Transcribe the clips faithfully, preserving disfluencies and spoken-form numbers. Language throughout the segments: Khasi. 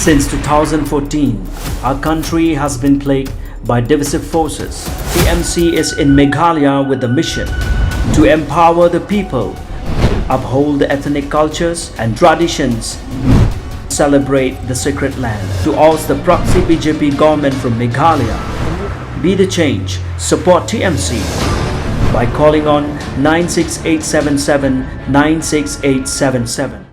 Since two thousand fourteen, our country has been plagued by divisive forces. T M C is in Meghalaya with the mission to empower the people, uphold the ethnic cultures and traditions, celebrate the sacred land, to oust the proxy B J P government from Meghalaya. Be the change, support T M C by calling on nine six eight seven seven nine six eight seven seven.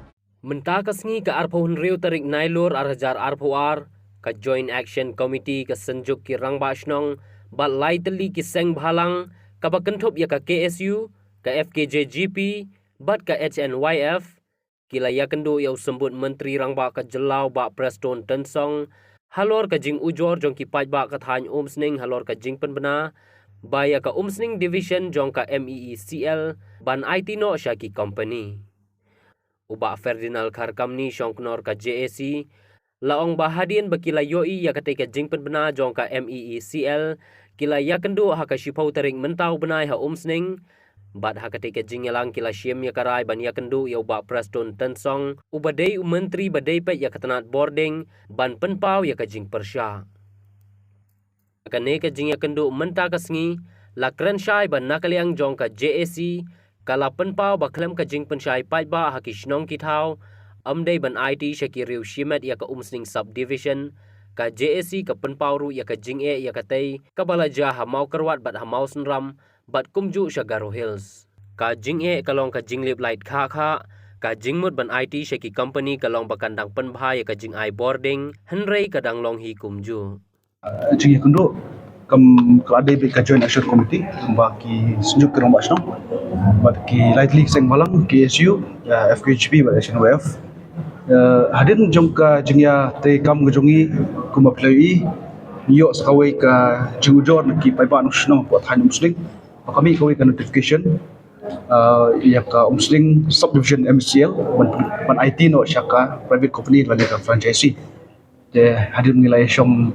Mynta ka sngi ka arphew hynriew tarik Nailur arhajar arphew ar, ka Joint Action Committee ka Synjuk ki Rangbah Shnong bad lai tylli ki seng bhalang, kaba kynthup ïa ka K S U, ka F K J G P bad ka H N Y F, ki la ïakynduh ïa u Symbud Myntri Rangbah ka Jylla u Bah Prestone Tynsong halor ka jingujor jong ki paidbah ka thaiñ Umsning halor ka jingpynbna ba ïa ka Umsning Division jong ka M E E C L ban aiti noh sha ki company. U Bah Ferdinand Kharkamni, shongknor ka J A C, la ong ba hadien ba ki la ïohi ïa katei ka jingpynbna jong ka M E E C L, ki la ïakynduh ha ka shiphew tarik mynta u bnai ha Umsning, bad ha katei ka jingïalang ki la shim ïa ka rai ban ïakynduh ïa u Bah Prestone Tynsong, uba dei u Myntri ba dei peit ïa ka tnat bording, ban pynpaw ïa ka jingpyrshah. Kane ka jingïakynduh mynta ka sngi la kren shai ba na ka liang jong ka J A C, ka la pynpaw ba khlem ka jingpynshai paidbah ha ki shnong ki thaw, ym dei ban aiti sha ki riew shimet ïa ka Umsning Subdivision. Ka J A C ka pynpaw ruh ïa ka jingeh ïa katei kaba la jia ha Mawkyrwat bad ha Mawsynram, bad kumjuh sha Garo Hills. Ka jingeh ka long ka jinglip lait khah khah, ka jingmut ban aiti sha ki company ka long ba kan dang pynbha ïa ka jingai bording, hynrei ka dang long hi kumjuh. Jingïakynduh kam ka la dei beit ka Joint Action Committee, ba ki Synjuk ki Rangbah Shnong bad ki lai tylli ki seng bhalang, K S U, F K J P bad H N Y F. Eh, hadien jong ka jingïatei kam ka jong ngi, kumba phi la ïohi, ngi ïoh sa kawei ka jingujor na ki paidbah nongshong shnong hapoh thaiñ Umsning ba ka mih kawei ka notification, eh, ïa ka Umsning Subdivision M E C L ban, ban aiti noh sha ka private company lane ka franchisee. Te hadien ngi la ïashong,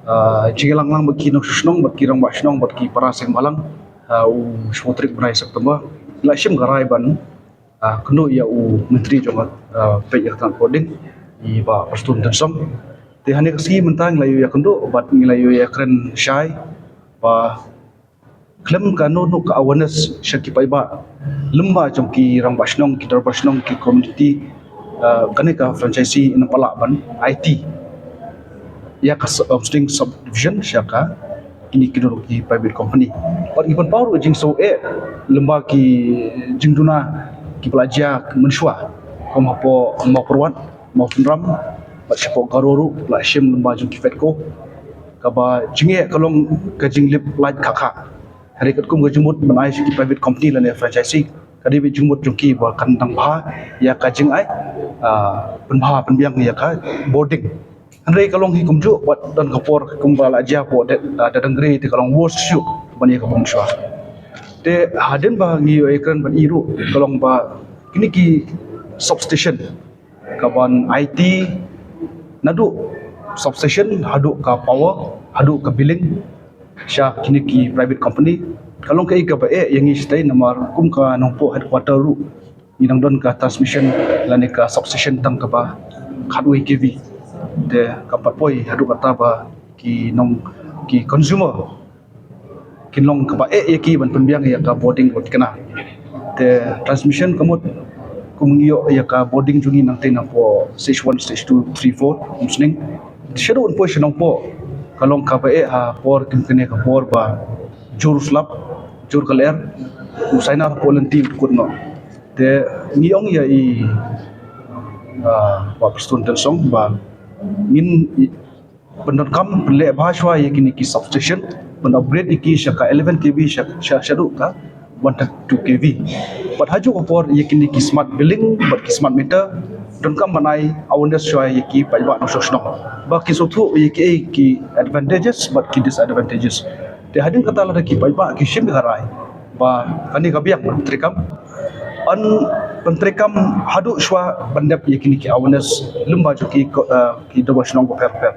eh, jingïalang lang bad ki nongshong shnong bad ki rangbah shnong bad ki para seng bhalang, eh, u shiphew tarik bnai September, ngi la shim ka rai ban, eh, kynduh ïa u Myntri jong, eh, peit ïa ka tnat bording, i Bah Prestone Tynsong. Te hane ka sngi mynta ngi la ïoh ïakynduh bad ngi la ïoh ïakren shai ba khlem kano kano ka awareness sha ki paidbah, lem bad jong ki rangbah shnong, ki dorbar shnong, ki community, eh, kane ka franchisee ym pat lah ban aiti ïa ka s-, Umsning Subdivision sha ka kine kine ki private company. Bad ngi pynpaw ruh jingsngew eh lem bad ki jingduna kiba la jia mynshuwa, kum hapoh Mawkyrwat, Mawsynram bad shapoh Garo ruh la shim lem bad jong ki FEDCO. Kaba jingeh ka long ka jinglip lait khah khah. Hynrei katkum ka jingmut ban ai sha ki private company lane franchisee, ka dei beit jingmut jong ki ba kan dang bha ïa ka jingai, ah, pynbha pynbiang ïa ka bording. Hynrei ka long hi kumjuh, wat don ka por kumba la jia hapoh Dadang Gre te ka long worse shuh ban ïa kaba mynshuwa. Te hadien ba ngi ïakren bad i ruh, ka long ba kine ki substation, kaban aiti naduh substation haduh ka power, haduh ka billing sha kine ki private company. Ka long kaei kaba eh ïa ngi shatei, namar kum ka Nongpoh headquarter ruh ngi dang don ka transmission lane ka substation tang kaba khatwei K V. Te kam pat poi haduh katta ba ki nong, ki consumer kin long kaba eh ïa ki ban pynbiang ïa ka bording bad kane. Te transmission ka mut kum ngi ïoh ïa ka bording jong ngi nangtei napoh stage one, stage two, three, four Umsning. Shaduh ban poi sha Nongpoh ka long kaba eh ha por kum kane ka por ba jur slap, jur ka lyer, u China hapoh lynti u kut noh. Te ngi ong ïa i, ah, Bah Prestone Tynsong ba ngin pyndonkam pynleh bha shuwa ïa kine ki substation, pyn upgrade ïa ki sha ka eleven K V, sha, sha, shaduh ka one thirty-two K V. Bad ha kajuh ka por ïa kine ki smart billing bad ki smart meter, donkam ban ai awareness shuwa ïa ki paidbah nongshong shnong ba kin sngewthuh ïa kiei ki advantages bad ki disadvantages. Te hadien kata lada ki paidbah ki shim ïa ka rai ba kane ka biang ban treikam, yn pyntreikam haduh shuwa ban dep ïa kine ki awareness lem bad jong ki ko-, eh, ki dorbar shnong bapher bapher.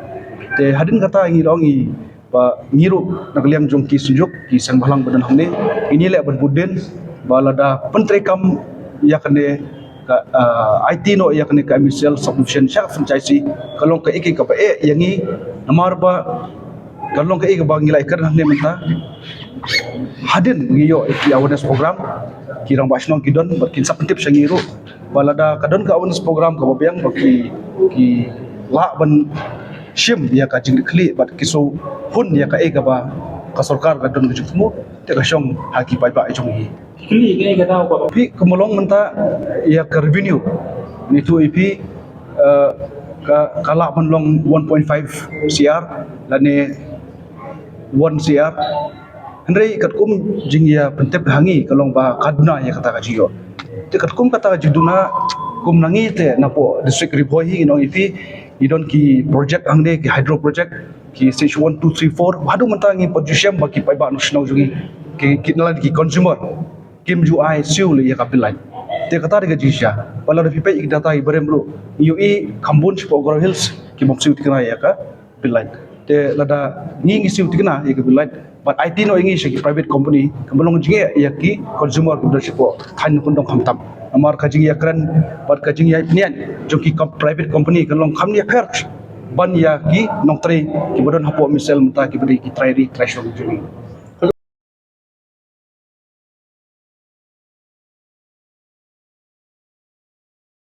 Te hadien kata ngi la ong i ba ngi ruh na ka liang jong ki Synjuk, ki seng bhalang ba don hangne, ngin ïaleh ban bud dien ba lada pyntreikam ïa kane uh, aiti noh ïa kane ka MeSECL subdivision sha ka franchise ka long kaei kaei kaba eh ïa ngi, namar ba ka long kaei kaba ngi la ïakren hangne mynta. Hadien ngi ïoh ïa ki awareness program, ki rangbah shnong ki don bad kin sa pyntip sha ngi ruh ba lada ka don ka awareness program kaba biang ba ki, ki lah ban shim ïa ka jingkitkhlieh bad ki shu hun ïa kaei kaba ka sorkar ka don ka jingthmu, te ka shong ha ki paidbah jong ngi. Kli kaei ka daw ba phi kumba long mynta ïa ka revenue, ni tu ïa phi, eh, ka, ka lah ban long one point five C R lane one C R. Hynrei katkum jingïa pyntip ha ngi ka long ba ka duna ïa kata ka jingïoh. Te katkum kata ka jingduna, kum na ngi te napoh district Ri Bhoi hi ngi ong ïa phi, ngi don ki project hangne, ki hydro project, ki stage one, two, three, four, haduh mynta ngi pat ju shem ba ki paidbah nongshong jong ngi, ki, ki na lade ki consumer kim ju ai siew leh ïa ka bill light. Te kata dei ka jingshisha. Ba lada phi peit ïa ki data ibarim ruh, ngi ïohi kham bun shapoh Garo Hills ki bym siew thikna ïa ka bill light. Te lada ngi ngi siew thikna ïa ka bill light, bad aiti noh ïa ngi sha ki private company, kaba long jingeh ïa ki consumer kiba don shapoh thaiñ Nongkyndong khamtam. Namar ka jingïakren bad ka jingïapynïaid jong ki com-, private company ka long kham ïapher ban ïa ki nongtrei kiba don hapoh MeSECL mynta, kiba dei ki trai ri trai shong jong ngi.